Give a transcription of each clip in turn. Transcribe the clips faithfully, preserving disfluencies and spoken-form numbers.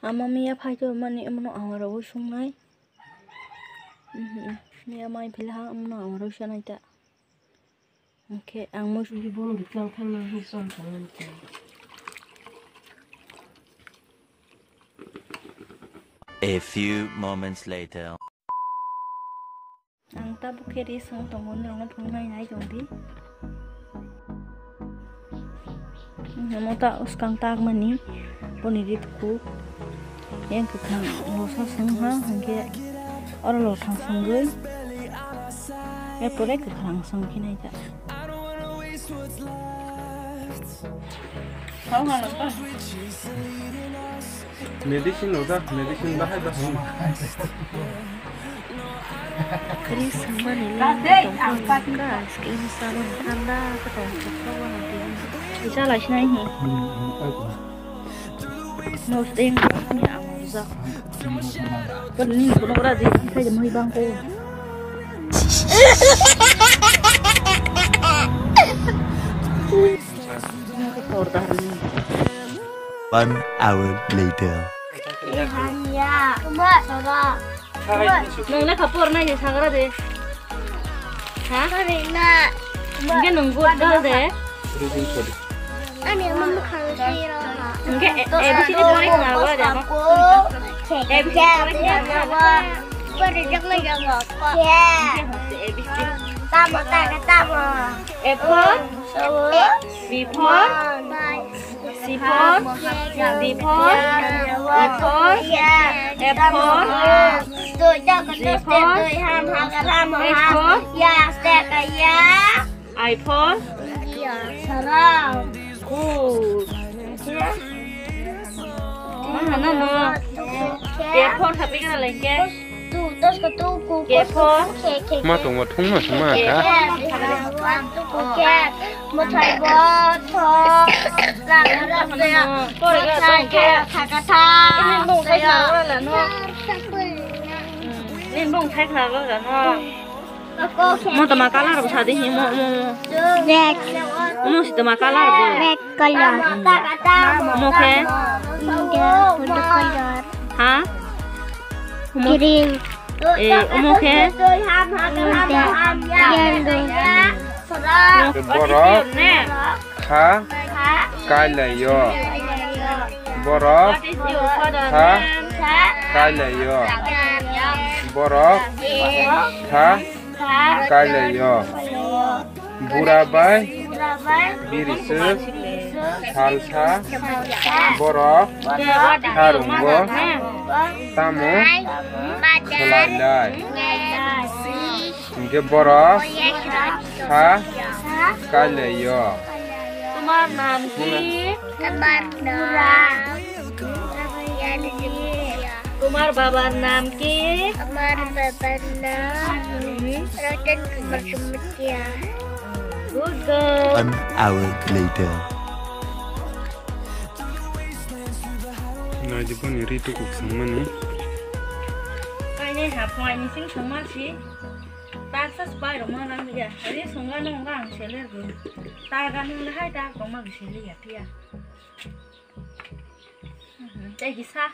Ama miya phai to mani, omono ang aro wi sungnai. Mhm. Miya mai phila ha, omono ang aro sanai ta. Oke, ang mo. A few moments later. Ang tabuk khe ri song tongo, norokno phunuknai nai tong di. Omo ta uskang tak mani boni ri tuku. Yang kwkhwrang losa song ha, hwnkhe oro lothang songwi. Erpore kwkhwrang song khe nai ta. Medicine oja, medicine bahai bahai. Kri sangmani le tongkha, skin salon thanda, ka tongkha, ka waham tiyan. Isa lai sinai hi. Nos deng ni amang ja. Pun ni kono kora di, sai de mui bang ko. One hour later. Nung lekha por nai de sagra de. Ha? Hingke nung good girl de. Ani ama mukhang siro. Hingke A B C D pori khna ba de ama. A B C D pori khna ba. Pori jok na jok. Hingke A B C D. Tamo, tamo, tamo. Apple. B for, C for, D for, E for, F for, G for, H for, I for. Good. Mana no? K for sapi kana lengke. K for. Ma tongma thungma se ma kha. Nin bong thai khna rwla no. Mo toma color bo sadi hi mo, mo, mo. Red. Mo si toma color bo. Red color. Mo khe? India blue color. Ha? Mo green. Eh, mo khe? India yellow. Mo khe borok. Kha kailaio. Borok kha kailaio. Borok kha kailaio. Bura bai biri swk salsa borok kha rwngo tamo khlai lai. Hingke borok kha kailaio. তোমার নাম কি? তোমার নাম? তোমার বাবার নাম কি? আমার বাবার নাম রতন কুমার Jamatia. Good girl. One hour later. Naidi boni ri tuku songmani. Kainai ha phai ni sing songma si. Taksa se pai rok ma nang ya. Ri songla nang ang seler go. Ta ga nang le hai ta ko ma sele ya pia. Tei kisa,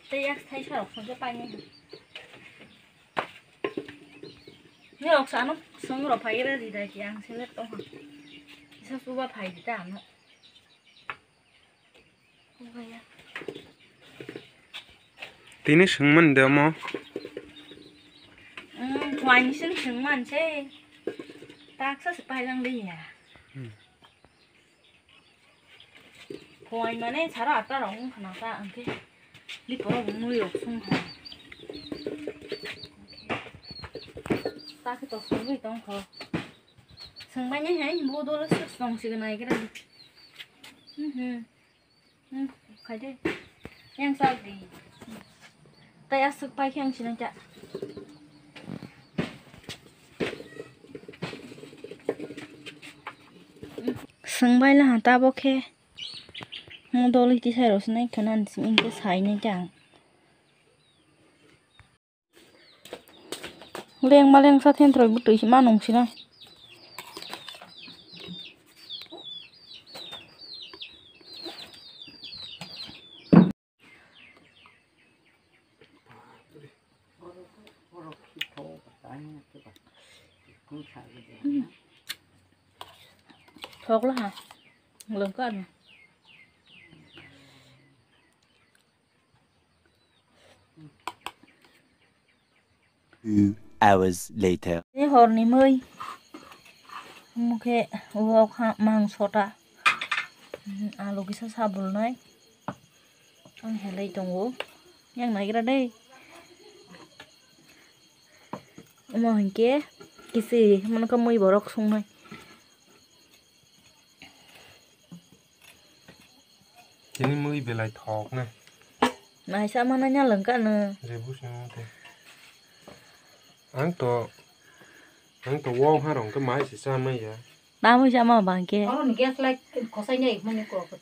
tei yak thai sa rok songke pai ni. Ni rok sa no song rok phai ra di da ki ang sele to ha. Kisa suba phai di ta no. Tini songmani de omo? Phai ni sing songmani se. Taksa se pai lang de ya. Phai mane sara atta rok wng khna ta, hwnkhe liporo bo mui rok song kha. Ta khe to songwi tong kho. Songmani hai bodol se song se nai gra. Mhm. Hmm, khai de. Yang sak di. Tai aswk pai khe ang sinai ta. Swngbai laha ta bo khe. Mo dol iti sai rw sinai khana ang simi khe sai nai ta. Leng ma leng sa then throi bwtwi se ma nung sinai. Thok la ha. Lengka no. Two hours later. Ni horni mui. Mukhe wok ha mang sota. Alu kisa sabulnai. Ang helai tongo. Yang nagira dei. Omo hinkhe kisi, mano khe mui borok songnai. Tini mui belai thok na. Naisa mana nya lengka no. Rebu sini mate. Ang to, ang to wong harong to mai se cha mai ya. Tamui sama bangke. Oro ni gas light kosai nya ikmani ko ko.